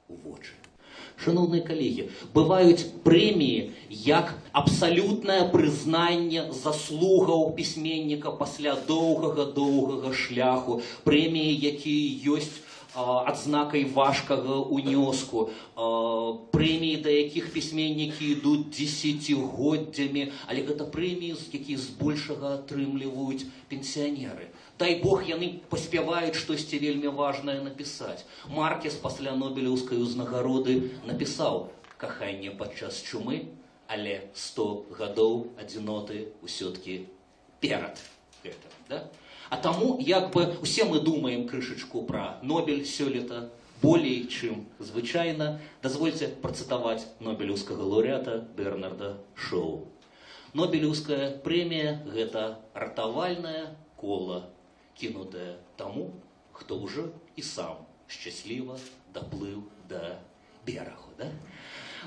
у вочы. Шаноўныя калегі, бываюць прэміі як абсалютнае прызнанне заслугаў пісьменніка пасля доўгага-доўгага шляху, прэміі, якія ёсць адзнакай важкага ўнёску, прэміі, да якіх пісьменнікі ідуць дзесяцігоддзямі, але гэта прэміі, якія збольшага атрымліваюць пенсіянеры. Дай Бог, яны паспяваюць штосьці вельмі важнае напісаць. Маркес пасля Нобелеўскай узнагароды напісаў «Каханне падчас чумы», але 100 гадоў адзіноты ўсё-ткі перад гэтым. Да? А таму, як бы, усе мы думаем крышачку пра Нобель сёлета, болей, чым звычайна. Дазвольце працытаваць нобелеўскага лаўрэата Бернарда Шоу. Нобелеўская прэмія – гэта ратавальнае кола, кінутае таму, хто ўжо і сам шчасліва даплыў да берагу. Да?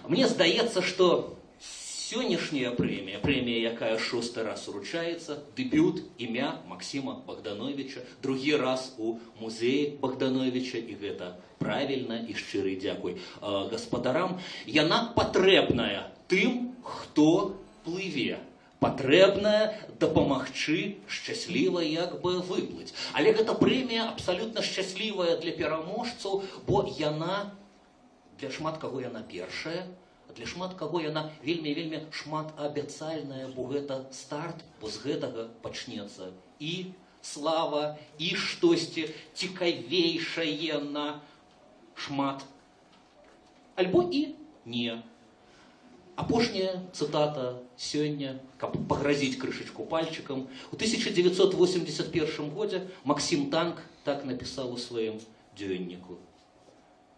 Мне здаецца, што сённяшняя прэмія, прэмія, якая шосты раз уручаецца, дэбют імя Максіма Багдановіча, другі раз у музеі Багдановіча, і гэта правільна і шчыры дзякуй гаспадарам, яна патрэбная тым, хто плыве. Патрэбная дапамагчы шчасліва як бы выплыць. Але гэта прэмія абсалютна шчаслівая для пераможцаў, бо яна для шмат каго яна першая, а для шмат каго яна вельмі-вельмі шматабяцальная, бо гэта старт, бо з гэтага пачнецца і слава, і штосьці цікавейшае на шмат. Альбо і не. Апошняя цытата сёння, каб пагразіць крышачку пальчыкам. У 1981 годзе Максім Танк так напісаў у сваім дзённіку.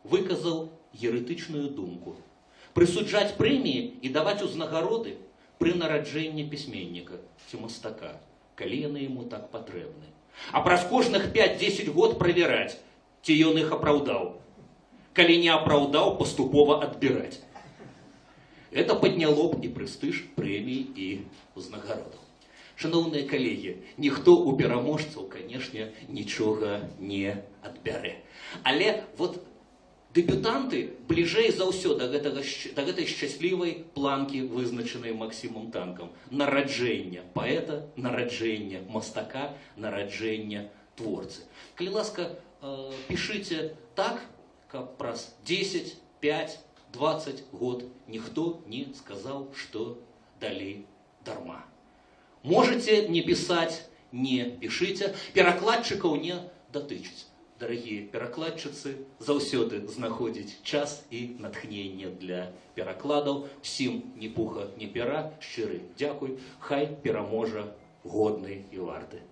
Выказаў ерэтычную думку. Прысуджаць прэміі і даваць узнагароды пры нараджэнні пісьменніка ці мастака, калі яны яму так патрэбны. А праз кожных 5-10 год правяраць, ці ён іх апраўдаў. Калі не апраўдаў, паступова адбіраць. Это падняло б і прэстыж прэмій і ўзнагародаў. Шаноўныя калегі, ніхто ў пераможцаў, канешне, нічога не адбярэ. Але вот дэбютанты бліжэй за ўсё да гэтай шчаслівай планкі, вызначанай Максімам Танкам. Нараджэнне паэта, нараджэнне мастака, нараджэнне творцы. Калі ласка, пішыце так, каб праз 10, 5, 20 год ніхто не сказаў, што далі дарма. Можете не пісаць, не пішыце, перакладчыкаў не датычыць. Дарагія перакладчыцы, заўсёды знаходзіць час і натхненне для перакладаў. Усім ні пуха, ні пера, шчыры дзякуй, хай пераможа годны і варты.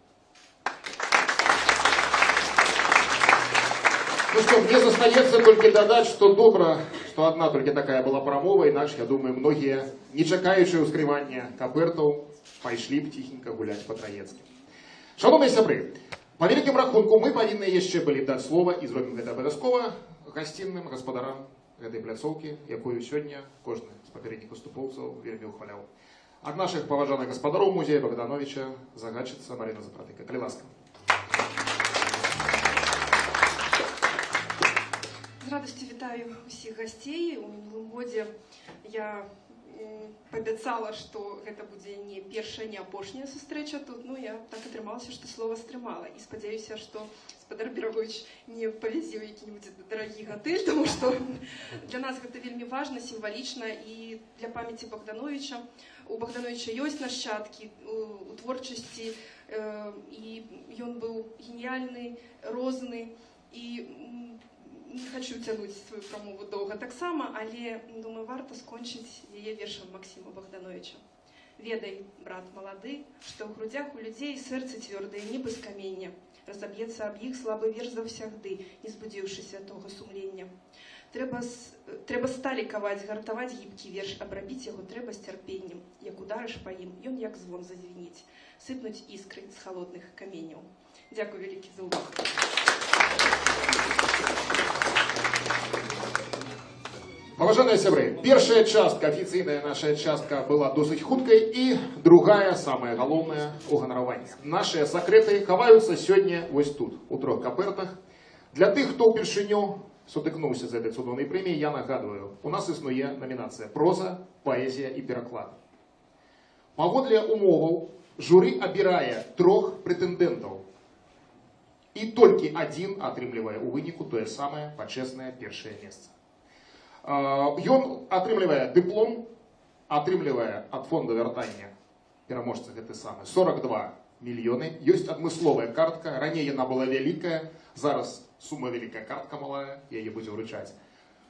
Ну што, мне застаецца толькі дадаць, што добра, што адна толькі такая была прамова, інакш, я думаю, многія, не чакаючы ўскрывання капэртаў, пайшлі б ціхенька гуляць па Траецкім. Шаноўныя сябры, па вялікім рахунку мы павінны яшчэ былі даць слова і зробім гэта абавязкова гасцінным гаспадарам гэтай пляцоўкі, якую сёння кожны з папярэдніх выступоўцаў вельмі ўхваляў. Ад нашых паважаных гаспадароў музея Багдановіча загадчыца Марына Запратыка. Калі ласка. З радасцю вітаю усіх гасцей. У мінулым годзе я паабяцала, што гэта будзе не першая, не апошняя сустрэча тут. Ну, я так атрымалася, што слова стрымала. І спадзяюся, што спадар Бераговіч не павязе ў які-небудзь дарагі гатэль, таму што для нас гэта вельмі важна, сімвалічна і для памяці Багдановіча. У Багдановіча ёсць нашчадкі у творчасці, і ён быў геніяльны, розны і не хочу цягнуць сваю прамову доўга таксама, але, думаю, варта скончыць яе вершам Максіма Багдановіча. Ведай, брат малады, што ў грудзях у людзей сэрцы цвёрдыя, нібы з камення. Разаб'ецца аб іх слабы верш заўсягды, не збудзіўшы святога сумлення. Трэба сталі каваць, гартаваць гібкі верш, абрабіць яго трэба з цярпеннем. Як ударыш па ім, ён як звон зазвініць, сыпнуць іскры з халодных каменняў. Дзякуй вялікі за ўвагу. Паважаныя сябры, першая частка, афіцыйная наша частка была досыць хуткай, і другая, самая галоўная, уганараванне. Нашыя сакрэты хаваюцца сёння вось тут, у трох капэртах. Для тых, хто ўпершыню сутыкнуўся з гэтай цудоўнай прэміяй, я нагадваю, у нас існуе намінацыя «Проза, паэзія і пераклад». Паводле умоваў журы абірае трох прэтэндэнтаў. І толькі адзін атрымлівае ў выніку тое самае пачэснае першае месца. Ён атрымлівае дыплом, атрымлівае ад фонда вяртання пераможца гэты самы 42 мільёны. Ёсць адмысловая картка, раней яна была вялікая, зараз сума вялікая, картка малая, яе будзе ўручаць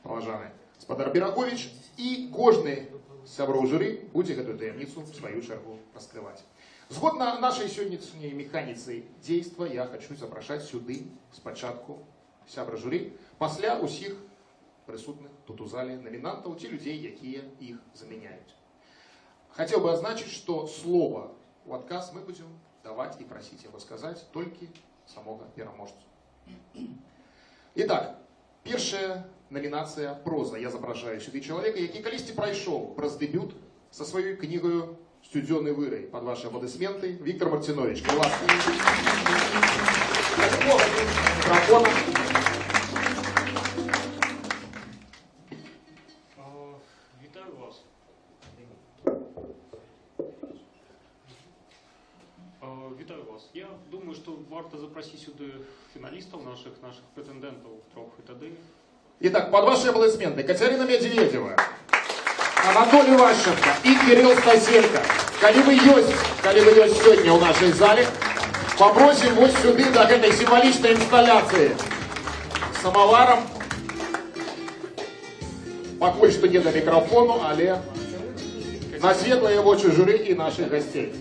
паважаны спадар Бераговіч, і кожны сяброў журы будзе гэтую таямніцу в сваю чаргу раскрываць. Згодна нашай сённяшняй механіцы дзейства, я хачу запрашаць сюды спачатку сябра журы, пасля ўсіх прысутных тут у зале намінантаў ці людзей, якія іх замяняюць. Хацеў бы адзначыць, што слова ў адказ мы будзем даваць і прасіць яго сказаць толькі самога пераможцу. Итак, першая намінацыя «Проза». Я запрашаю сюды чалавека, які калісьці прайшоў праз дэбют са сваёй кнігаю «Студзёны вырай». Пад вашы апладысменты Віктор Марціновіч. Калі ласка. Мікрафона. Вітаю вас. Вітаю вас. Я думаю, што варта запрасіць сюды фіналістаў нашых прэтэндэнтаў трох і тады. Итак, под ваши аплодисменты Катерина Медведева, Анатолий Ващенко и Кирилл Стасенко. Калі вы ёсць сёння ў нашай зале, попросим вот сюды до гэтай сімвалічнай інсталяцыі с самоваром. Пакуль што не да мікрафону, але на светлыя вочы журы і нашых гасцей.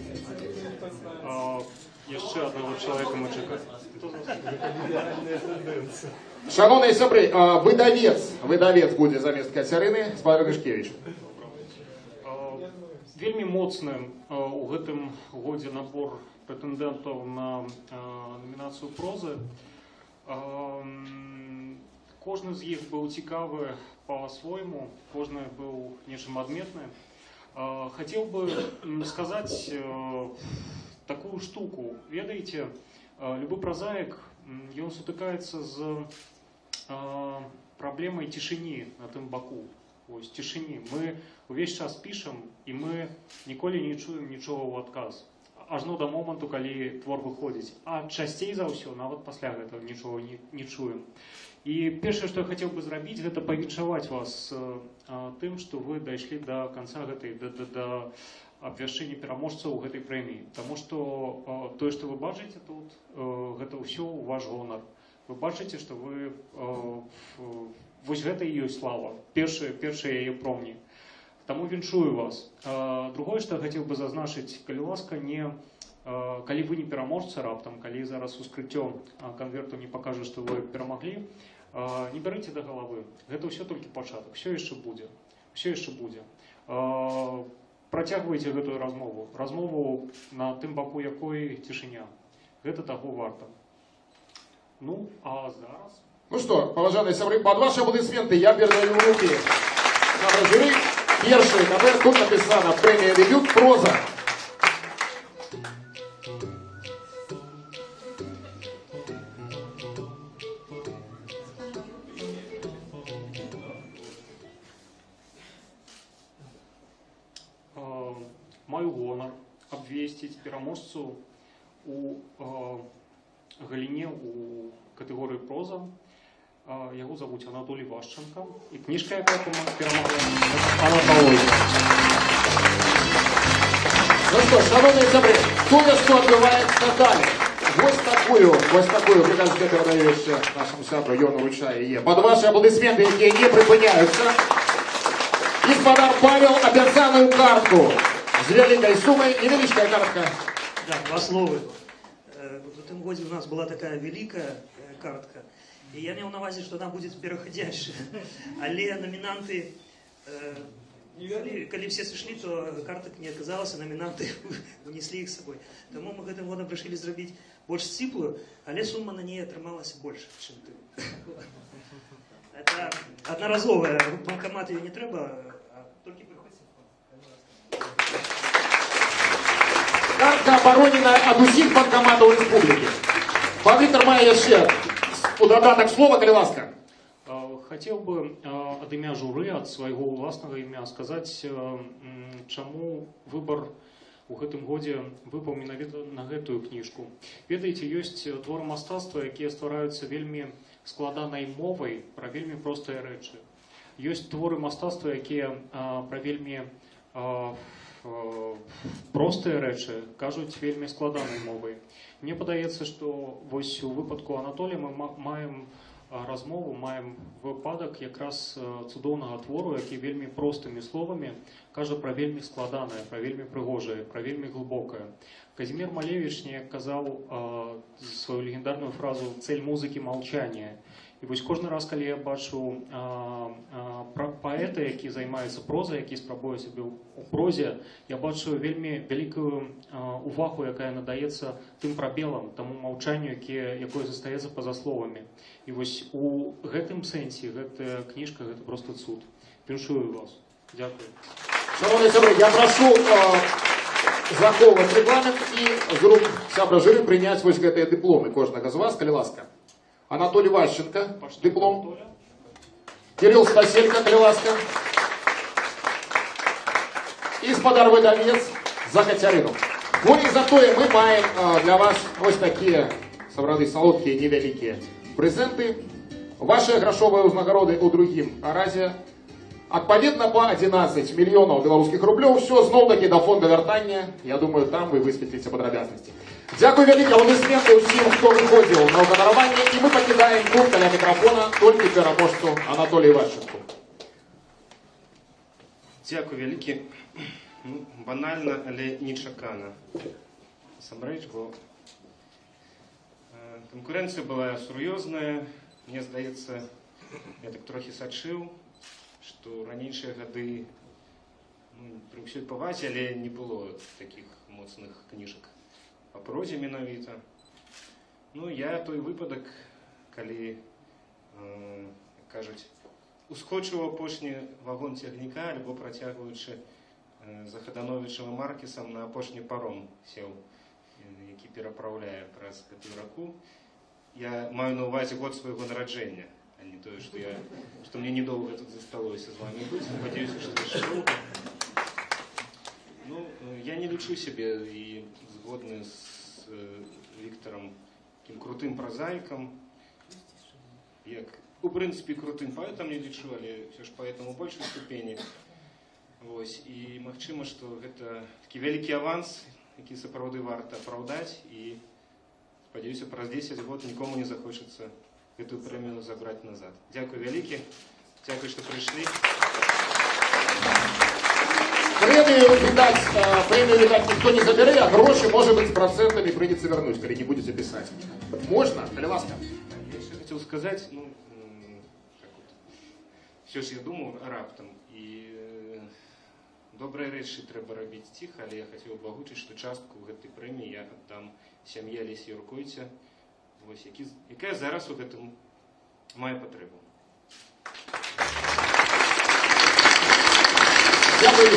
Яшчэ аднаго чалавека мы чакаем. Шаноўныя сябры, выдавец будзе замест Кацярыны, спадар Мішкевіч. Вельмі моцны у гэтым годзе набор прэтэндэнтаў на намінацыю прозы. Кожны з іх быў цікавы па-свойму, кожны быў нечым адметны. Хацеў бы сказаць такую штуку. Ведаеце, любы празаік, ён сутыкаецца з праблемай цішыні на тым баку. Вось, цішыні. Мы увесь час пішам, і мы ніколі не чуем нічога ў адказ. Ажно да моманту, калі твор выходзіць. А часцей за ўсё, нават пасля гэтага нічога не чуем. І першае, што я хацеў бы зрабіць, гэта павіншаваць вас тым, што вы дайшлі да канца гэтай, да абвяшчэння пераможцаў гэтай прэміі. Таму што тое, што вы бачыце тут, гэта ўсё ў ваш гонар. Вы бачыце, што вы, вось гэта і ёсць слава, першыя яе промні. Таму віншую вас. Другое, што я хацеў бы зазначыць, калі ласка, калі вы не пераможца раптам, калі зараз ускрыццё канверту не пакажа, што вы перамаглі, не бярыце да галавы. Гэта ўсё толькі пачатак, ўсё яшчэ будзе. Ўсё яшчэ будзе. Працягвайце гэтую размову. Размову, на тым баку якой цішыня. Гэта таго варта. Ну, а зараз... Ну што, паважаныя сябры, пад вашы апладысменты я перадаю ў рукі сябра журы. Першы канверт, тут напісана «Прэмія «Дэбют», проза». Маю гонар абвесціць пераможцу у галіне у катэгорыі проза. Яго завуць Анатолій Вашчанка. І кніжка, якая перамагла, Анатолій. Ну што, шаноўныя сябры, тое, што адбываецца далей. Вось такую прыказку я перадаю яшчэ нашаму сябру, ён уручае яе. Пад вашы апладысменты, якія не прыпыняюцца. І спадар Павел абяцаную картку з вялікай сумай, невялічкая картка. Да, два словы. В этом году у нас была такая великая картка. І я меў на увазе, што она будет пераходящая. Але номинанты, калі все сышлі, то картак не оказалось, а номинанты унесли их с собой. Таму мы гэтым годам решили зрабіць больш сціплую, але сума на ней атрымалася больш, чым ты. Это аднаразовая, банкамат ее не трэба, а толькі прыходзьце. Картка абаронена ад усіх банкаматаў рэспублікі. Пан Віктор мае яшчэ у дадатак слова, калі ласка. Хацеў бы ад імя журы, ад свайго ўласнага імя сказаць, чаму выбар у гэтым годзе выпаў менавіта на гэтую кніжку. Ведаеце, ёсць творы мастацтва, якія ствараюцца вельмі складанай мовай пра вельмі простыя рэчы. Ёсць творы мастацтва, якія пра вельмі простыя рэчы кажуць вельмі складанай мовай. Мне падаецца, што вось у выпадку Анатолія мы маем размову, маем выпадак якраз цудоўнага твору, які вельмі простымі словамі кажа пра вельмі складанае, пра вельмі прыгожае, пра вельмі глыбокае. Казімир Малевіч неяк казаў сваю легендарную фразу «Цель музыки – молчание». І вось кожны раз, калі я бачу паэта, які займаецца прозай, які спрабуе сябе ў прозе, я бачу вельмі вялікую увагу, якая надаецца тым прабелам, таму маўчанню, якое застаецца па-за словамі. І вось у гэтым сэнсе гэтая кніжка гэта просто цуд. Віншую вас. Дзякую. Шаноўныя сябры, я прашу захоўваць рэгламент і з рук сябра журы прыняць вось гэтыя дыпломы кожнага з вас, калі ласка. Анатолій Ващенко, диплом. Кирилл Стасенко, калі ласка. І спадар выдавец за Кацярыну. Ну і затое мы маем для вас вось такія сапраўды салодкія невялікія прэзенты. Вашы грашовыя ўзнагароды ў другім разе адпаведна па 11 мільёнаў беларускіх рублёў. Усё зноў-такі да фонда вяртання. Я думаю, там вы высветліце падрабязнасці. Дзякуй вялікі, апладысменты ўсім, хто выходзіў на ўганараванне. І мы пакідаем тут каля мікрафона толькі пераможцу Анатолію Івашчанку. Дзякуй вялікі. Ну, банальна, але нечакана. Насамрэч, бо канкурэнцыя была сур'ёзная. Мне здаецца, я так трохі сачыў, што ранейшыя гады, ну, пры ўсёй павазе, але не было такіх моцных кніжак па прозе менавіта. Ну, я той выпадак, калі, як кажуць, ускочыў у апошні вагон цягніка, альбо працягваючы за Хадановічам і Маркесам на апошні паром сеў, які перапраўляе праз гэтую раку. Я маю на ўвазе год свайго нараджэння, а не тое, што мне недоўга тут засталося з вамі быць. Спадзяюся, што яшчэ доўга. Ну, я не лічу сябе і згодны з Віктарам такім крутым празаікам, як, у прынцыпе, крутым паэтам не лічу, але ўсё ж паэтам у большай ступені. Вось, і магчыма, што гэта такі вялікі аванс, які сапраўды варта апраўдаць, і спадзяюся, праз 10 год нікому не захочацца гэтую прэмію забраць назад. Дзякуй вялікі, дзякуй, што прыйшлі. Прэмію, відаць, ніхто не забярэ, а грошы, можа быць, з працэнтамі прыйдзецца вярнуць, калі не будзеце пісаць. Можна? Калі ласка. Я яшчэ хацеў сказаць, ну, так вот, усё ж я думаў раптам, і добрыя рэчы трэба рабіць ціха, але я хацеў бы агучыць, што частку гэтай прэміі я аддам сям'і Алеся Юркойця, вось, якая зараз у гэтым мае патрэбу. Дзякуй,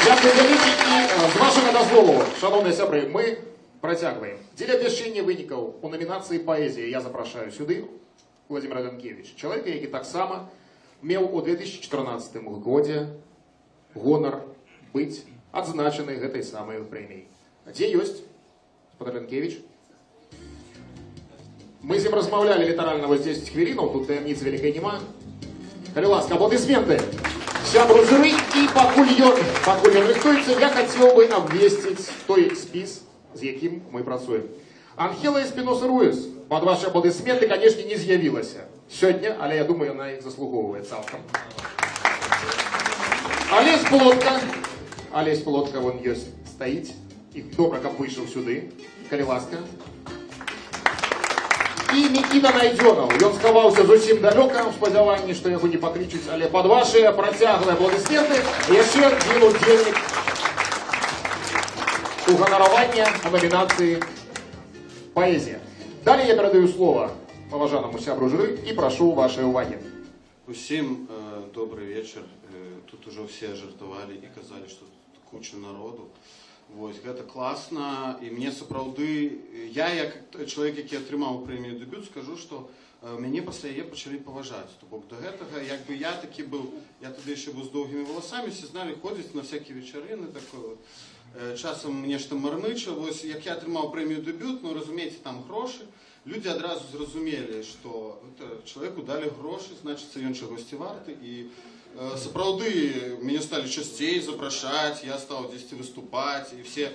дзякуй вялікі. І з вашага дазволу, шаноўныя сябры, мы працягваем. Дзеля абвяшчэння вынікаў у намінацыі паэзія я запрашаю сюды Уладзіміра Данкевіча, чалавека, які таксама меў у 2014 годзе гонар быць адзначаны гэтай самай прэміяй. Дзе ёсць спадар Данкевіч? Мы з ім размаўлялі літаральна вось 10 хвілінаў, тут таямніцы вялікай няма. Калі ласка, апладысменты сябру журы, і пакуль ён рыхтуецца, я хацеў бы абвесціць той спіс, з якім мы працуем. Анхела Эспіноса Руіс пад вашы апладысменты, канешне, не з'явілася сёння, але я думаю, яна іх заслугоўвае цалкам. Алесь Плотка, Алесь Плотка, вон ёсць, стаіць, і добра, каб выйшаў сюды, калі ласка. І Мікіта Найдзёнаў. Ён схаваўся зусім далёка ў спадзяванні, што яго не паклічуць, але пад вашы працяглыя апладысменты яшчэ адзін удзельнік уганаравання у намінацыі паэзія. Далей я перадаю слова паважанаму сябру журы і прашу вашай увагі. Усім добры вечар. Тут ужо ўсе жартавалі і казалі, што тут куча народу. Вось, гэта класна, і мне сапраўды, я як чалавек, які атрымаў прэмію «Дэбют», скажу, што Мяне пасля яе пачалі паважаць. То бок до гэтага, як бы я такі быў, я тады яшчэ быў з доўгімі валасамі, все зналі, ходзіць на всякие вечарыны, такое вот. Часам нешта мармыча. Вось, як я атрымаў прэмію «Дэбют», ну, разумееце, там грошы, людзі адразу зразумелі, што это, чалавеку далі грошы, значыцца, ён чагосьці варты. І сапраўды мяне сталі часцей запрашаць, я стаў дзесьці выступаць, і все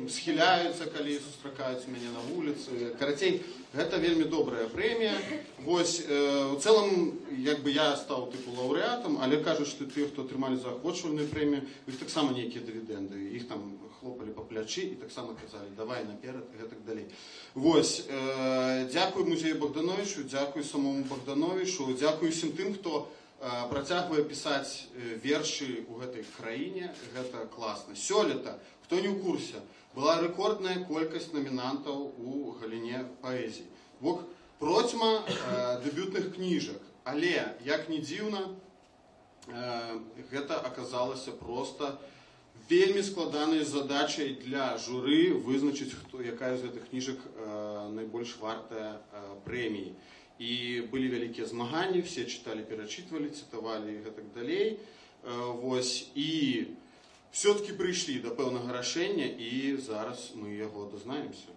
схіляюцца, калі сустракаюць мяне на вуліцы. Карацей, гэта вельмі добрая прэмія. Вось, у цэлым, як бы я стаў тыпу лаўрэатам, але кажуць, што тыя, хто атрымалі заахвочвальную прэмію, у іх таксама нейкія дывідэнды. Іх там хлопалі па плячы і таксама казалі: «Давай наперад» і гэтак далей. Вось, дзякуй музею Багдановічу, дзякуй самому Багдановічу, дзякуй усім тым, хто працягвае пісаць вершы ў гэтай краіне, гэта класна. Сёлета, хто не ў курсе, была рэкордная колькасць намінантаў у галіне паэзіі. Бок процьма дэбютных кніжак, але, як ні дзіўна, гэта аказалася проста вельмі складанай задачай для журы вызначыць, хто, якая з гэтых кніжак найбольш вартая прэміі. І былі вялікія змаганні, все чыталі, перачытвалі, цытавалі і гэтак далей. Вось, і все-таки прыйшлі да пэўнага рашэння, і зараз мы яго дазнаемся.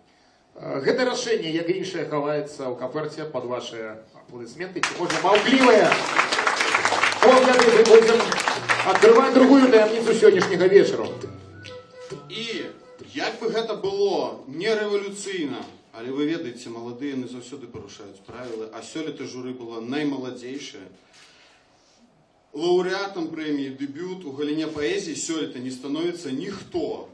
Гэта рашэнне, як і іншае, хаваецца ў канверце пад вашы апладысменты. Ці, можа, маўклівыя погляды, мы будзем адкрываць другую таямніцу сённяшняга вечару. І як бы гэта было не рэвалюцыйна, але вы ведаеце, маладыя не заўсёды парушаюць правілы, а сёлета журы было наймаладзейшае. Лаўрэатам прэміі «Дэбют» у галіне паэзіі сёлета не становіцца ніхто.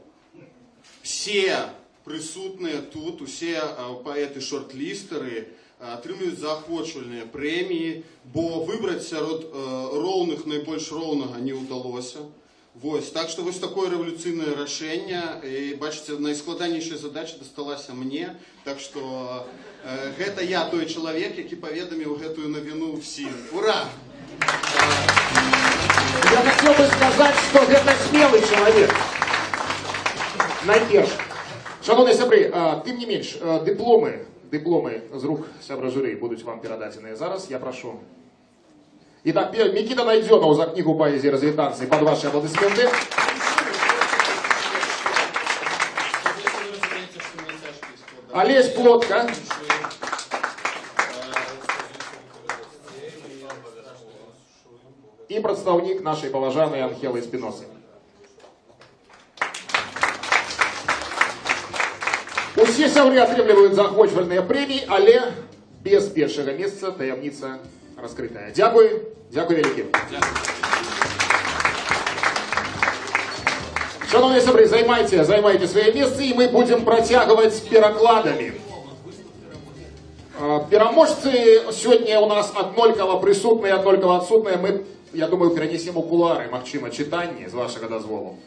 Все прысутныя тут, усе паэты-шорт-лістары атрымліваюць заахвочвальныя прэміі, бо выбраць сярод роўных найбольш роўнага не ўдалося. Вось, так што вось такое рэвалюцыйнае рашэнне, і бачыце, найскладанейшая задача дасталася мне, так што гэта я той чалавек, які паведаміў гэтую навіну ўсім. Ура! Я хотел бы сказать, что гэта смелый чалавек. Найперш. Шаноўныя сябры, тым не менш, дыпломы з рук сябра журы будуць вам перададзеныя зараз. Я прашу. Итак, Мікіта Найдзёнаў за кнігу паэзіі «Развітанцы» под ваши аплодисменты. Алесь Плотка. І прадстаўнік нашай паважанай Анхелы Эспіносы. Усе сябры атрымліваюць заахвочвальныя прэміі, але без першага месца, таямніца раскрытая. Дзякуй, дзякуй вялікі. Шаноўныя сябры, займайце свае месцы, і мы будзем працягваць з перакладамі. Пераможцы сёння ў нас аднолькава прысутныя, аднолькава адсутныя. Мы, я думаю, перанесем у кулуары, магчыма, чытанні, з вашага дазволу.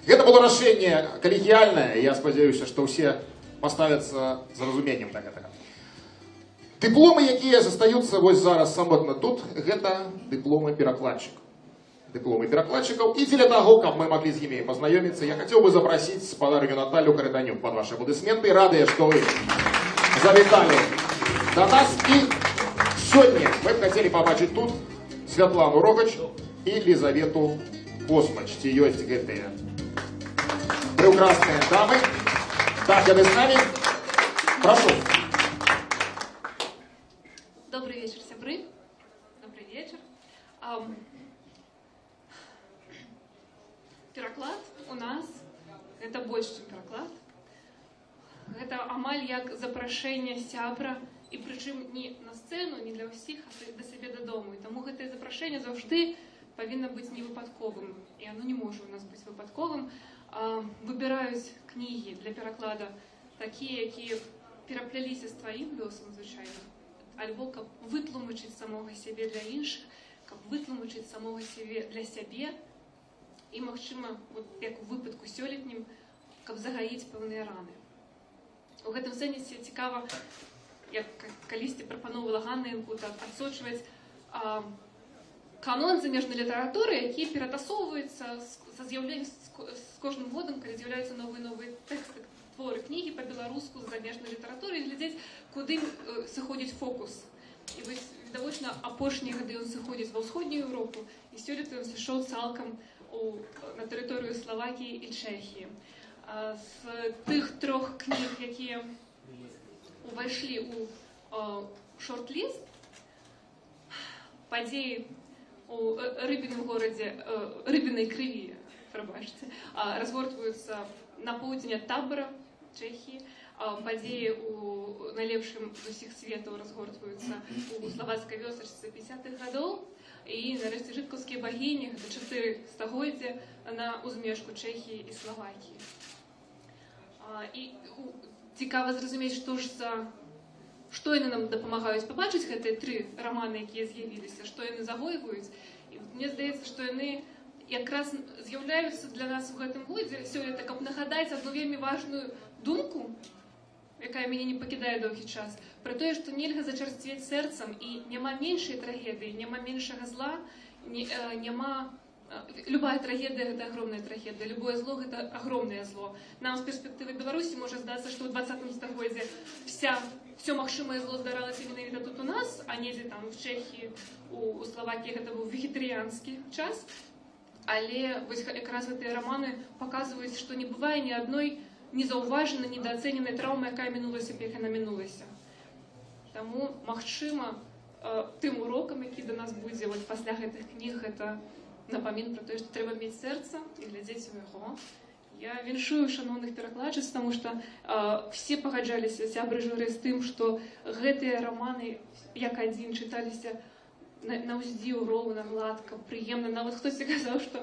Гэта было рашэнне калегіяльнае, я спадзяюся, што ўсе паставяцца з разуменнем да гэтага. Дыпломы, якія застаюцца вось зараз самотна тут, гэта дыпломы перакладчыкаў. Дыпломы перакладчыкаў. І дзеля таго, каб мы маглі з імі пазнаёміцца, я хацеў бы запрасіць спадарыню Наталлю Харытанюк пад вашы апладысменты. Радыя, што вы завіталі да нас. І сёння мы б хацелі пабачыць тут Святлану Рогач і Лізавету Космач. Ці ёсць гэтыя прекрасныя дамы? Так, яны з намі. Прашу. Добры вечар, сябры. Добры вечар. Пераклад у нас гэта больш, чым пераклад. Гэта амаль як запрашэнне сябра, і прычым не на сцэну, не для ўсіх, а да сябе дадому. І таму гэтае запрашэнне заўжды павінна быць не выпадковым. І оно не можа у нас быць выпадковым. Выбіраюць кнігі для пераклада такія, якія перапляліся з тваім лёсам, звычайна, альбо каб вытлумачыць самога сябе для іншых, каб вытлумачыць самога сябе для сябе і, магчыма, вот, як у выпадку сёлетнім, каб загаіць пэўныя раны. У гэтым сэнсе цікава, як калісьці прапаноўвала Ганна Янкута, адсочваць канон замежнай літаратуры, які ператасоўваецца з кожным годам, калі з'яўляюцца новыя і новыя тэксты, творы, кнігі па-беларуску з замежнай літаратуры, і глядзець, куды сыходзіць фокус. І вось, відавочна, апошнія гады ён сыходзіць ва ўсходнюю Еўропу, і сёлета ён сышоў цалкам на тэрыторыю Славакіі і Чэхіі. З тых трох кніг, якія увайшлі ў шорт-ліст, падзеі у рыбіным горадзе, рыбінай крыві, прабачце, разгортваюцца на поўдзень ад табара Чэхіі, падзеі у найлепшым з усіх светаў разгортваюцца у славацкай вёсачцы 50-х гадоў, і нарэшце жыткаўскія багіні, гэта 4 стагоддзя на ўзмежку Чэхіі і Славакіі. І цікава зразумець, што яны нам дапамагаюць пабачыць, гэтыя тры раманы, якія з'явіліся, што яны загойваюць. І мне здаецца, што яны якраз з'яўляюцца для нас у гэтым годзе сёлета, каб нагадаць адну вельмі важную думку, якая мяне не пакідае доўгі час, пра тое, што нельга зачарсцвець сэрцам, і няма меншай трагедыі, няма меншага зла, няма... Любая трагедыя — гэта огромная трагедыя, любое зло — гэта огромное зло. Нам з перспектывы Беларусі можа здацца, што ў 20 стагоддзі все магчымае зло здаралася менавіта тут у нас, а недзе там в Чэхіі, у Славакіі гэта быў вегетарыянскі час. Але вось якраз гэтыя раманы паказваюць, што не бывае ні адной незаўважанай, недаацэненай траўмы, якая мінулася б, як яна мінулася. Таму, магчыма, тым урокам, які да нас будзе вот пасля гэтых кніг, гэта напамін пра тое, што трэба мець сэрца і глядзець у яго. Я віншую шаноўных перакладчыц, таму што все пагаджаліся, сябры журы, з тым, што гэтыя раманы як адзін чыталіся на ўздзіў роўна, гладка, прыемна. Нават хтосьці казаў, што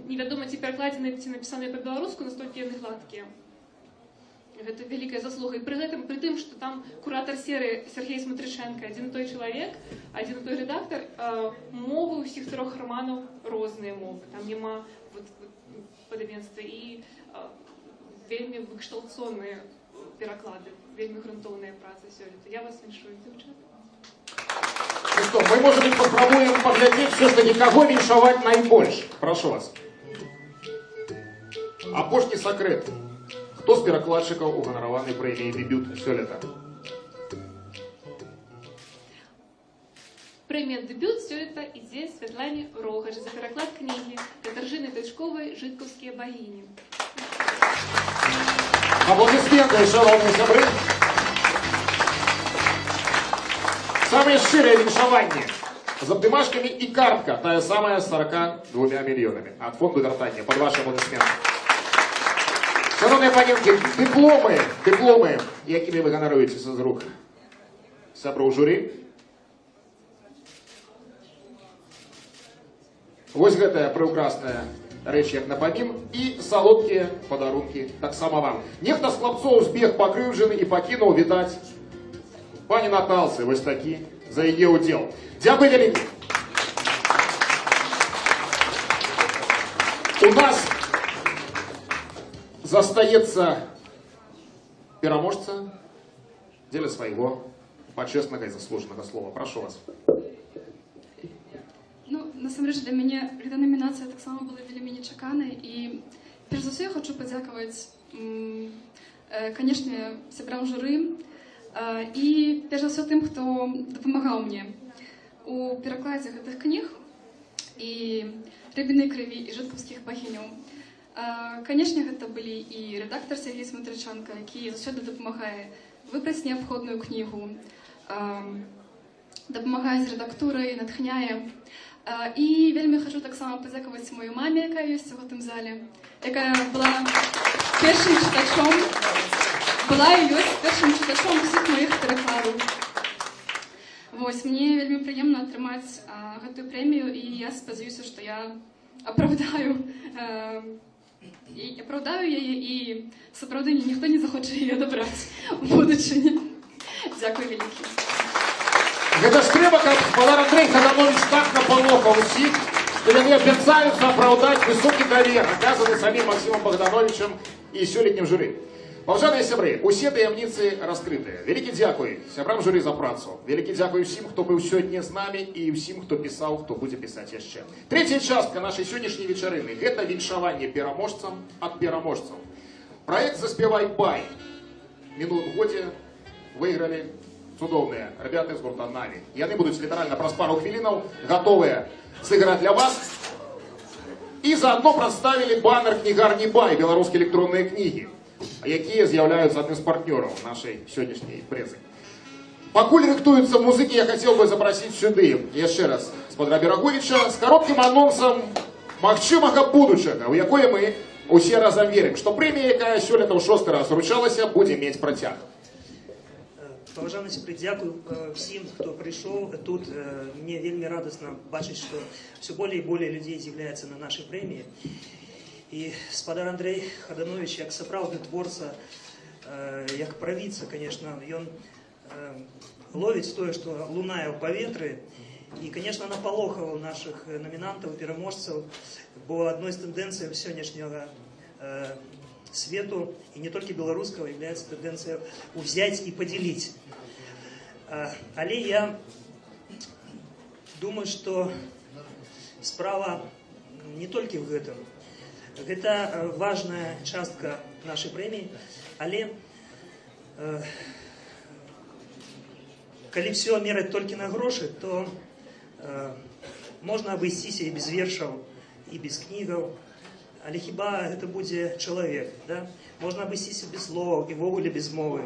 невядома, ці перакладзены, ці напісаныя па-беларуску, настолькі яны гладкія. Гэта вялікая заслуга. І пры гэтым, пры тым, што там куратар серыі Сергей Смотриченко, адзін той чалавек, адзін той рэдактар, мовы ўсіх трох раманаў розныя мовы. Там няма вот падабенства і вельмі выкшталцоныя пераклады, вельмі грунтоўная праца сёлета. Я вас віншую, дзяўчаты. Ну что, мы, может быть, попробуем поглядеть все-таки, кого віншаваць найбольш. Прошу вас. Апошні сакрэт. Хто з перакладчыкаў уганараваны прэміяй «Дэбют» сёлета? Прэмія «Дэбют» сёлета ідзе Святлане Рогач за пераклад кнігі Катаржыны Тычковай «Жыткаўскія багіні». Апладысменты, шаноўныя сябры. Самыя шчырыя віншаванні з абдымашкамі і картка, тая самая з 42 мільёнамі ад фонду вяртання пад вашы апладысменты. Шаноўныя паненкі, дыпломы, якімі вы ганаруецеся з рук сяброў журы. Вось гэтая прыўкрасная рэч як напамін і салодкія падарункі таксама вам. Нехта з хлапцоў збег пакрыўджаны і пакінуў, відаць, пані Наталцы вось такі за яе ўдзел. Дзякуй вялікі. У нас застаецца пераможца дзеля свайго пачэснага і заслужанага слова. Прашу вас. Ну, насамрэч для мяне гэта намінацыя таксама была вельмі нечаканай, і перш за ўсё я хочу падзякаваць, канешне, сябрам журы і перш за ўсё тым, хто дапамагаў мне у перакладзе гэтых кніг і «Рыбінай крыві» і «Жыткаўскіх багіняў». Канешне, гэта былі і рэдактар Сергей Смотриченко, які заўсёды дапамагае выбраць неабходную кнігу, дапамагае з рэдактурай, натхняе. І вельмі хачу таксама падзякаваць маёй маме, якая ёсць у гэтым зале, якая была першым чытачом, была і ёсць першым чытачом усіх маіх перакладаў. Вось, мне вельмі прыемна атрымаць гэтую прэмію, і я спадзяюся, што я апраўдаю яе, і сапраўды ніхто не захоча яе адабраць у будучыні. Дзякуй вялікі. Гэта ж трэба, каб спадар Андрэй Хадановіч так напалохаў усіх, што яны абяцаюцца апраўдаць высокі давер, аказаны самім Максімам Багдановічам і сёлетнім журы. Паважаныя сябры, усе таямніцы раскрытыя. Вялікі дзякуй сябрам журы за працу. Вялікі дзякуй усім, хто быў сёння з намі, і ўсім, хто пісаў, хто будзе пісаць яшчэ. Трэцяя частка нашай сённяшняй вечарыны — гэта віншаванне пераможцам ад пераможцаў. Праект «Заспявай бай» мінулым годзе выйгралі Цудоўныя ребята з гурта «Наві». Яны будуць літаральна праз пару хвілінаў гатовыя сыграць для вас. І заодно прадставілі банер кнігарні «Бай» беларускія электронныя кнігі, якія з'яўляюцца адным з партнёраў нашай сённяшняй імпрэзы. Пакуль рыхтуюцца музыкі, я хацеў бы запрасіць сюды яшчэ раз спадара Бераговіча з кароткім анонсам магчымага будучага, у якое мы усе разам верым, што прэмія, якая сёлета ў шосты раз уручалася, будзе мець працяг. Паважаны сябры, дзякую всім, хто прыйшоў тут. Мне вельмі радасна бачыць, што ўсё болей і болей людзей з'яўляецца на нашай прэміі. І спадар Андрэй Хадановіч, як сапраўдны творца, як правіца, конечно, ён ловіць тое, што лунае ў паветры, і, конечно, напалохаваў нашых намінантаў, пераможцаў, бо адной з тэндэнцый сённяшняга свету, і не толькі беларускага, является тэндэнцыя ўзяць і падзяліць. Але я думаю, што справа не толькі ў гэтым. Гэта важная частка нашай прэміі, але калі ўсё мераць толькі на грошы, то можна абысціся і без вершаў, і без кнігаў, але хіба гэта будзе чалавек, да? Можна абысціся без словаў і ўвогуле без мовы,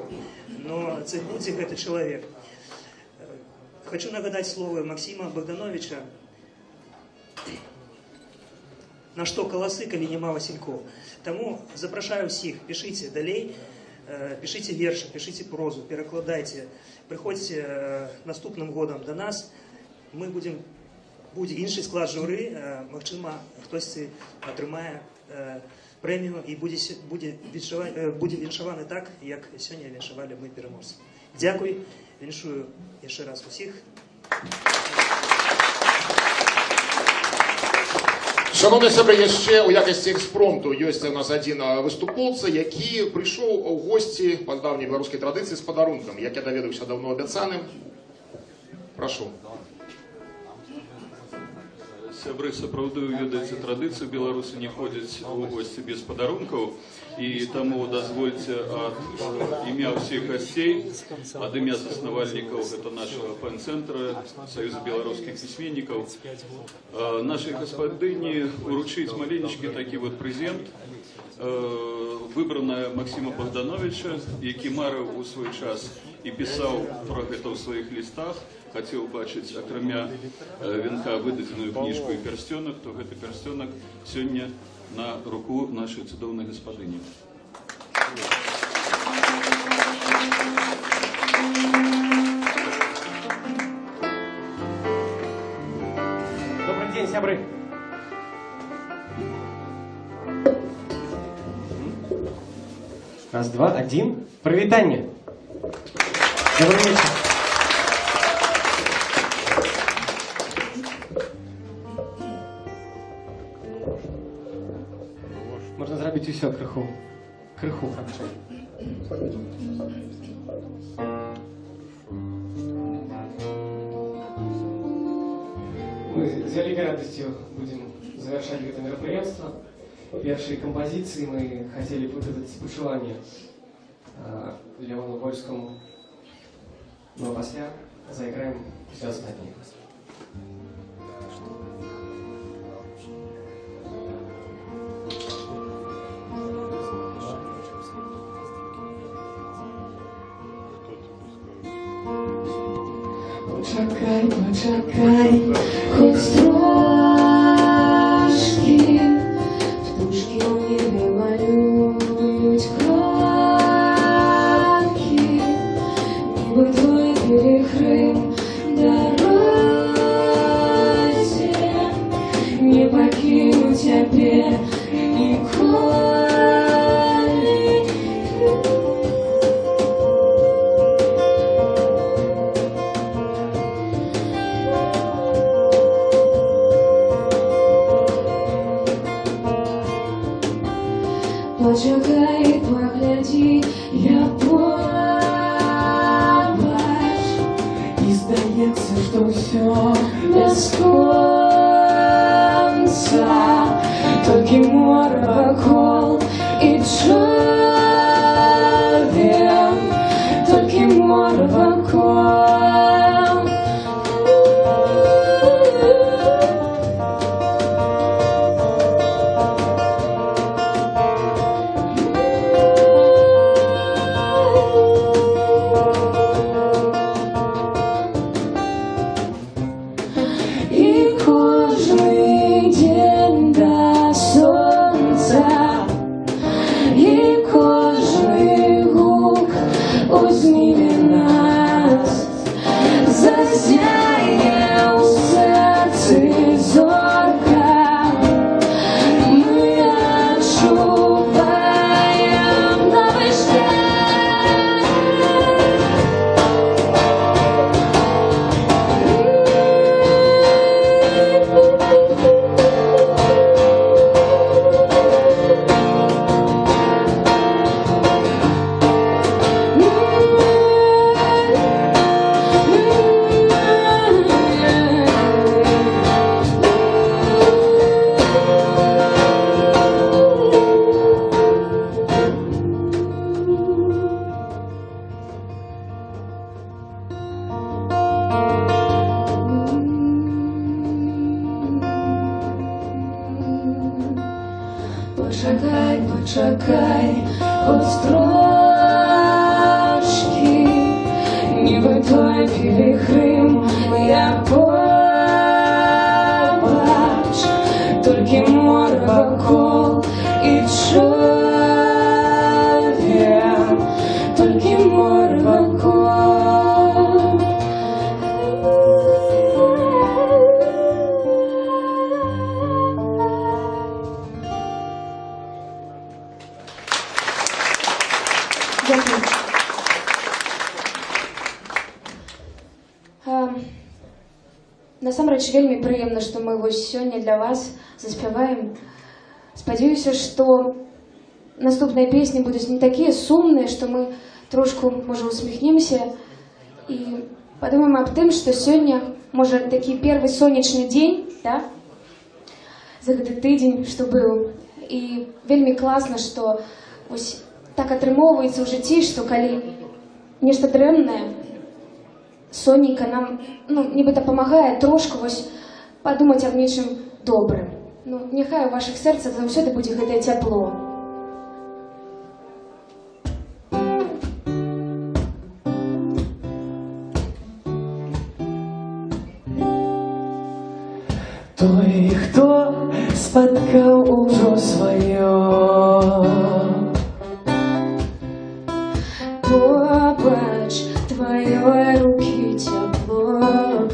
но ці будзе гэты чалавек. Хочу нагадаць словы Максіма Багдановіча: на што каласы, калі няма васількоў. Таму запрашаю ўсіх, пішыце далей, пішыце вершы, пішыце прозу, перакладайце, прыходзьце наступным годам да нас, мы будзем, будзе іншы склад журы, магчыма, хтосьці атрымае прэмію і будзе віншаваны так, як сёння віншавалі мы пераможцаў. Дзякуй, віншую яшчэ раз усіх. Шаноўныя сябры, яшчэ ў якасці экспромту ёсць у нас адзін выступоўца, які прыйшоў у госці па даўняй беларускай традыцыі з падарункам, як я даведаўся, даўно абяцаным. Прашу. Сябры, сапраўды вы ведаеце традыцыю, беларусы не ходзяць у госці без падарункаў, і таму дазвольце ад імя ўсіх гасцей, ад імя заснавальнікаў гэта нашага пэн-цэнтра, Саюза беларускіх пісьменнікаў, нашай гаспадыні уручыць маленечкі такі вот прэзент, выбраная Максіма Багдановіча, які марыў у свой час і пісаў пра гэта ў сваіх лістах, хацеў бачыць акрамя венка выдадзеную кніжку і пярсцёнак, то гэты пярсцёнак сёння на руку нашай цудоўнай гаспадыні. Добрый день, сябры. Раз, два, один. Прывітанне. Добрый вечер. Можна зрабіць усё крыху. Крыху хутчэй. Мы з вялікай радасцю будзем завяршаць гэта мерапрыемства. Першай кампазіцыі мы хацелі б выказаць спачуванне Леону Вольскаму. Ну а пасля зайграем усё астатняе. Пачакай, пачакай, хоць трошкі, птушкі ў небе малююць крокі, нібы твой пілігрым дарозе, не пакіну цябе ніколі. Узнімі нас, засяе ў сэрцы зорка. Мы адчуваем новы шлях. Пачакай, пачакай, хоць трошкі, нібы той пілігрым, я побач, толькі мора вакол і човен, толькі мора вакол. Дзякую. Насамрэч вельмі прыемна, што мы вось сёння для вас заспяваем. Спадзяюся, што наступныя песні будуць не такія сумныя, што мы трошку, можа, усміхнемся і падумаем аб тым, што сёння, можа, такі первы сонечны дзень, да? За гэты тыдзень, што быў. І вельмі класна, што вось так атрымоўваецца ў жыцці, што калі нешта дрэннае, сонейка нам, ну, нібыта памагае трошку вось падумаць аб нечым добрым. Ну, няхай у вашых сэрцах заўсёды будзе гэтае цяпло. Той, хто спаткаў ужо сваё, побач тваёй рукі цяпло,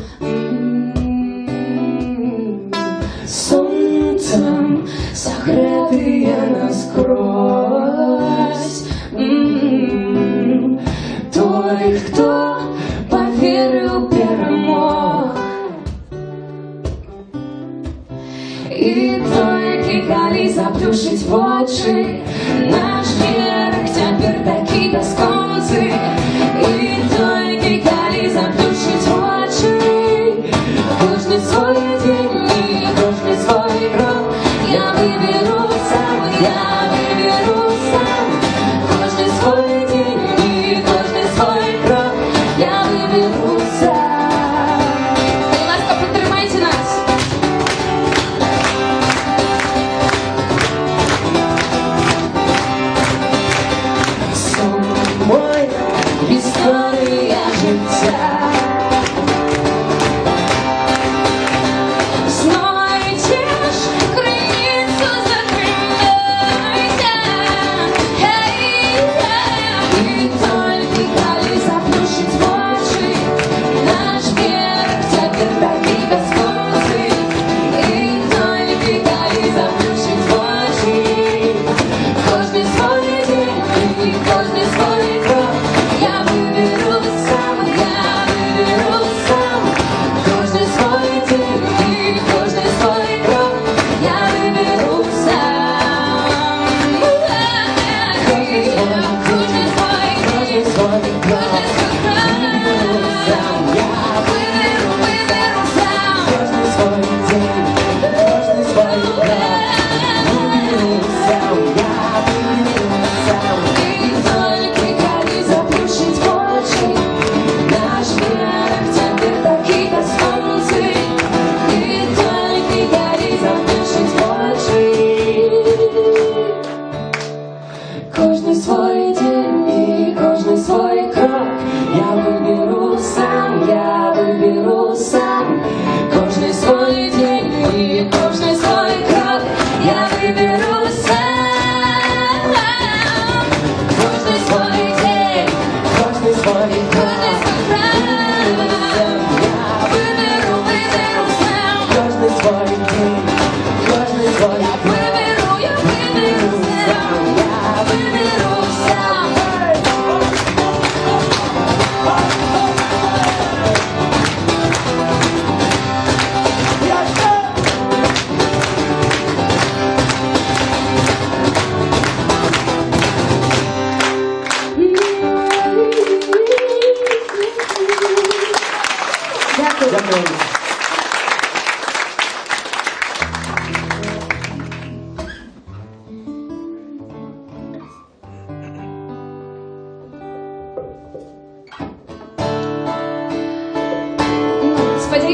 сонцам сагрэтыя наскрозь. Той, хто паверыў, перамог. І той, які калі заплюшыць вочы, наш бераг цяпер такі бясконцы. І той, які калі заплюшыць вочы, кожны свой дзень і кожны свой крок я выберу сам, я выберу сам. Кожны свой дзень і кожны свой крок я выберу сам. Калі ласка, падтрымайце нас. Сон мой, гісторыя жыцця. Знойдзеш крыніцу, затрымайся. Хей, І толькі калі заплюшыць вочы, наш бераг цяпер такі бясконцы. І толькі калі заплюшыць вочы, кожны свой дзень і кожны свой крок я выберу сам, я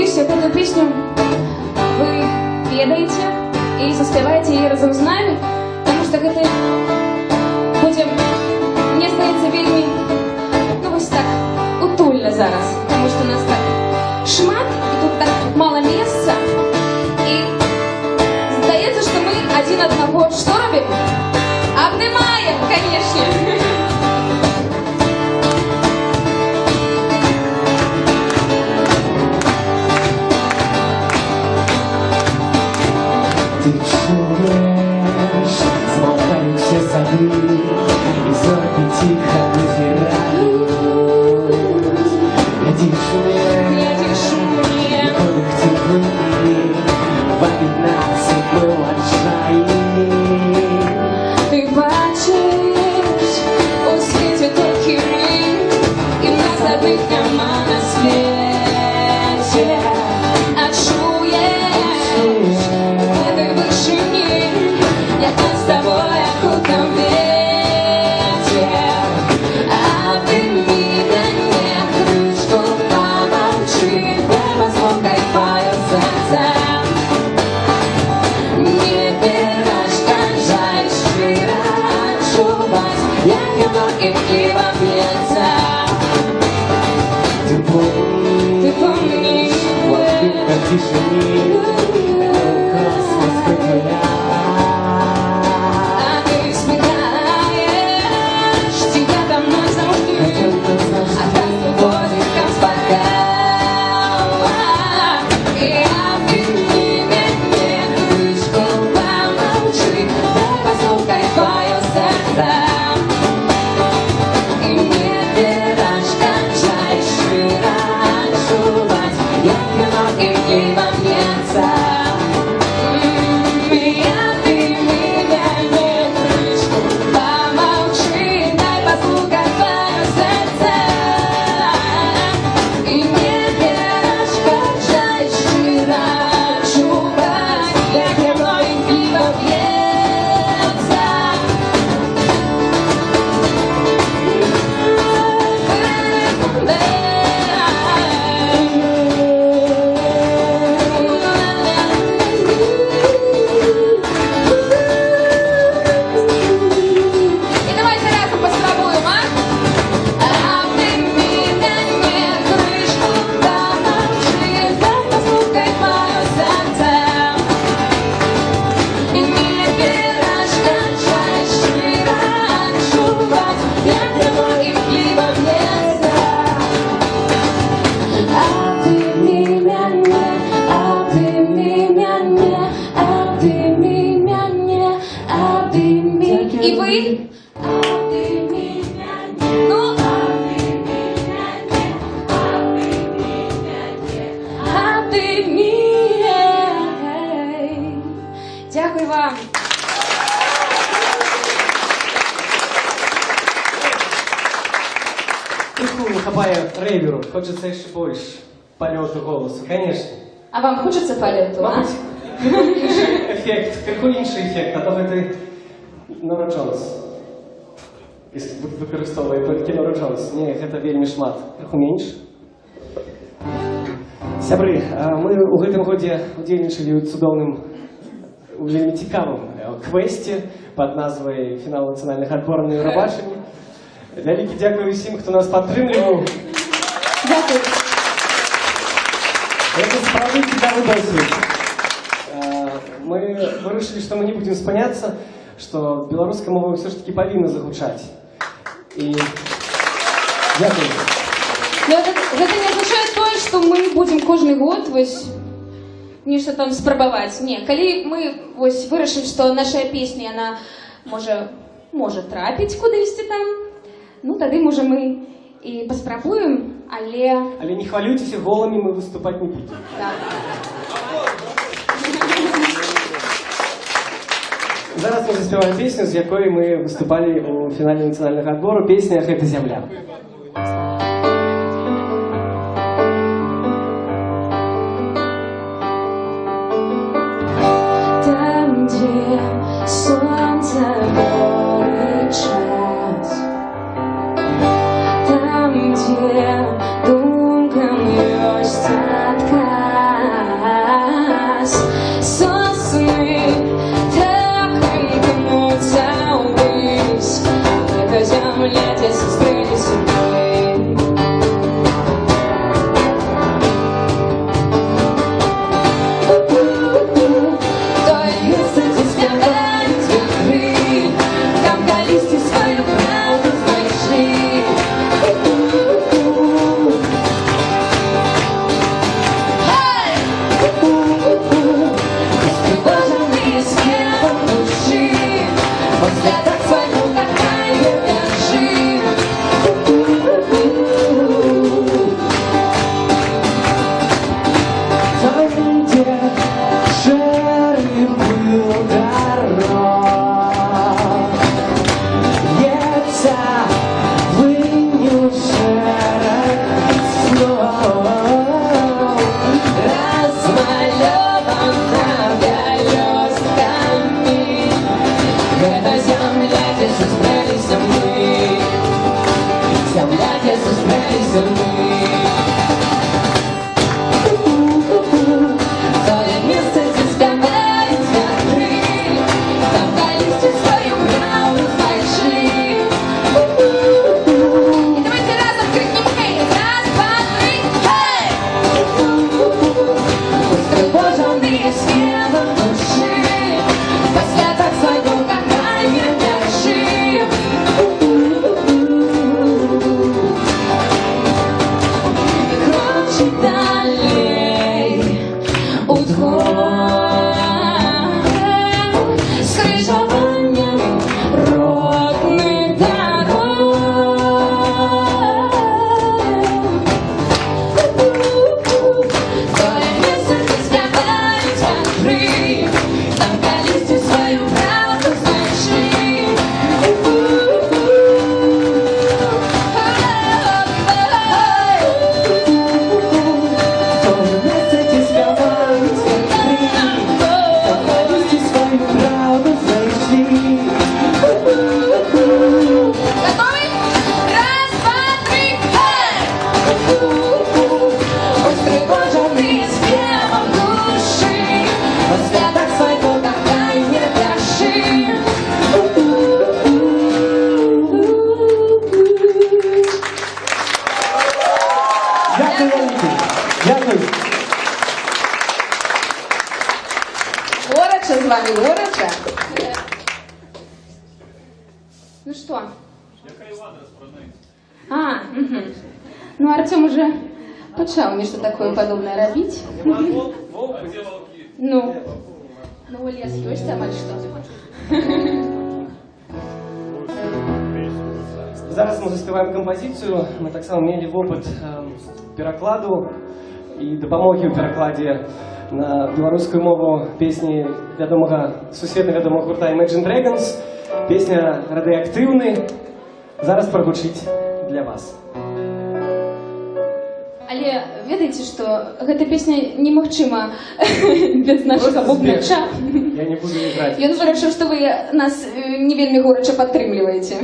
Спадзяюся, гэту песню вы ведаеце і заспяваеце яе разам з намі, таму што гэта будзе, мне здаецца, вельмі, ну вось так, утульна зараз, таму што нас так шмат, і тут так мала месца, і здаецца, што мы адзін аднаго што робім? Абнімаем, канешне! Ты чуеш, змаўкаюць усе сады, і зоркі ціха назіраюць. Глядзіш Глядзіш мне, і подых цеплыні вабіць нас, і мы ў адчаі. Ты бачыш, у свеце толькі мы, і нас адных няма на свеце. А чуеш, у гэтай вышыні, як нас з табой акутаў вецер. Абнімі мяне, крышку памаўчы, дай паслухай тваё сэрца. Не перашкаджай шчыра адчуваць, як яно імкліва б'ецца. Ты помніш, Ты помніш, у абдымках цішыні, космас прытуляць. А ты спытаеш, ці я там назаўжды, а так подихам спаткала. І абнімі мяне, крышку памаўчы, дай паслухай тваё сэрца. І не перашкаджай шчыра адчуваць, як яно імкліва б'ецца. І абнімі мяне, крышку памаўчы, дай паслухаць тваё сэрца. І не перашкаджай шчыра адчуваць, як яно імкліва б'ецца. І давайце разам паспрабуем, а? Абнімі мяне, крышку памаўчы, дай паслухай тваё сэрца. І не перашкаджай шчыра адчуваць, як яно імкліва б'ецца. Абнімі мяне, абнімі мяне, абнімі мяне, абнімі. І вы? Абнімі мяне, ну, абнімі мяне, абнімі мяне, абнімі. Дзякую вам. Крыху не хапае рэверу, хочацца яшчэ больш палёту голасу, конечно. А вам хочацца палёту, а? Мабыць, крыху іншы эфект, крыху іншы эфект, а то гэты Нора Джонс. Выкарыстоўвае толькі Нора Джонс. Не, гэта вельмі шмат. Крыху менш. Сябры, мы ў гэтым годзе удзельнічалі ў цудоўным, у вельмі цікавым квесце пад назвай «Фінал нацыянальных адбораў на Еўрабачанні». Вялікі дзякуй усім, хто нас падтрымліваў. Дзякуй. Гэта сапраўды цікавы досвед. Мы вырашылі, што мы не будзем спыняцца, што беларуская мова ўсё ж такі павінна загучаць. І дзякуй. Ну, гэта не азначае тое, што мы будзем кожны год вось нешта там спрабаваць. Не, калі мы вось вырашым, што наша песня, яна можа трапіць кудысьці там, ну тады можа мы і паспрабуем, але Але не хвалюйцеся, голымі мы выступаць не будзем. Так. Зараз мы заспяваем песню, з якой мы выступалі ў фінале нацыянальнага адбору, песня «Гэта зямля». Там, дзе сонца горы час, там, дзе думкам ёсць адказ. зямлі. Тое месца, дзе спяваюць вятры, там калісьці сваю праўду знайшлі. І давайце разам крыкнем «Гэй!» Раз, два, тры, гэй! Устрывожаныя спевам душы, пасля так свайго кахання мяжы. Крочы далей удвох, скрыжаваннем родных дарог. Тое месца, дзе спяваюць вятры, там калісьці сваю праўду знайшлі. Тое месца, дзе спяваюць вятры, там калісьці сваю праўду знайшлі. Гатовы? Раз, два, тры, гэй! Устрывожаныя спевам душы, па слядах свайго кахання пяшы. Дзякуй вялікі. Дзякуй. Горача з вамі, горача. Ну што? А, угу. Ну, Арцём ужо пачаў нешта такое падобнае рабіць. Ну, лес ёсць амаль што. Зараз мы заспяваем кампазіцыю. Мы таксама мелі вопыт перакладу і дапамогі ў перакладзе на беларускую мову песні вядомага, сусветна вядомага гурта Imagine Dragons. Песня «Радыеактыўны» зараз прагучыць для вас. Але ведаеце, што гэта песня немагчыма без нашага Проста бубнача. збег. Я не буду іграць. Ён вырашыў, што вы нас не вельмі горача падтрымліваеце.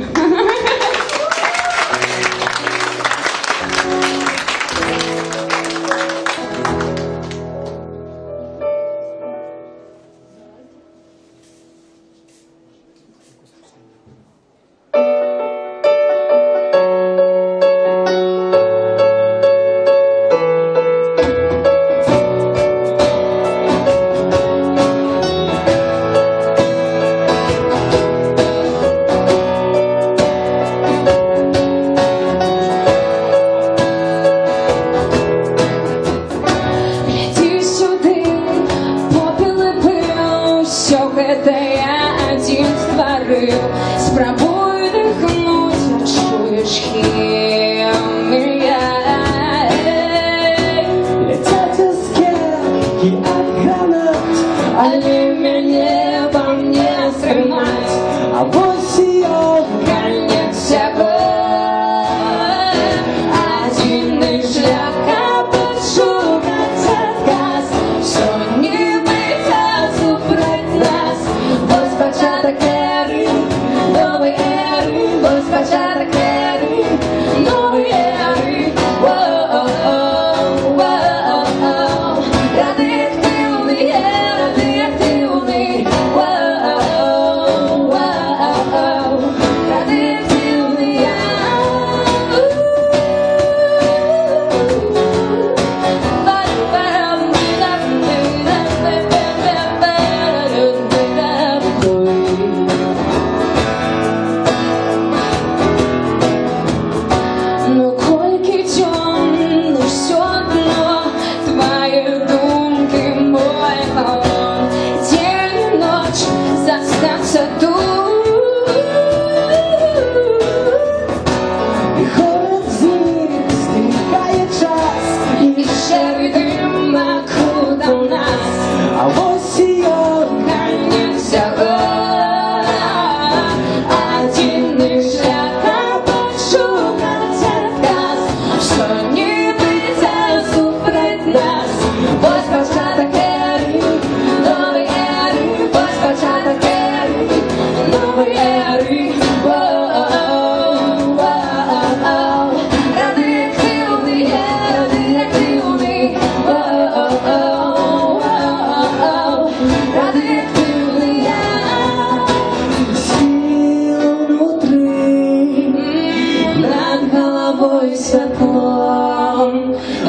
галавой святло.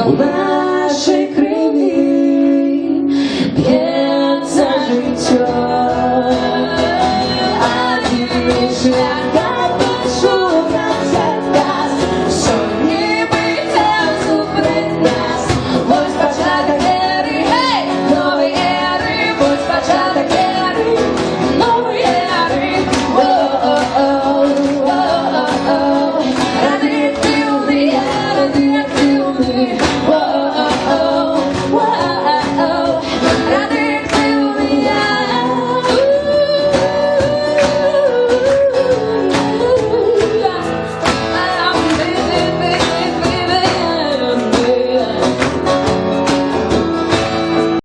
У нас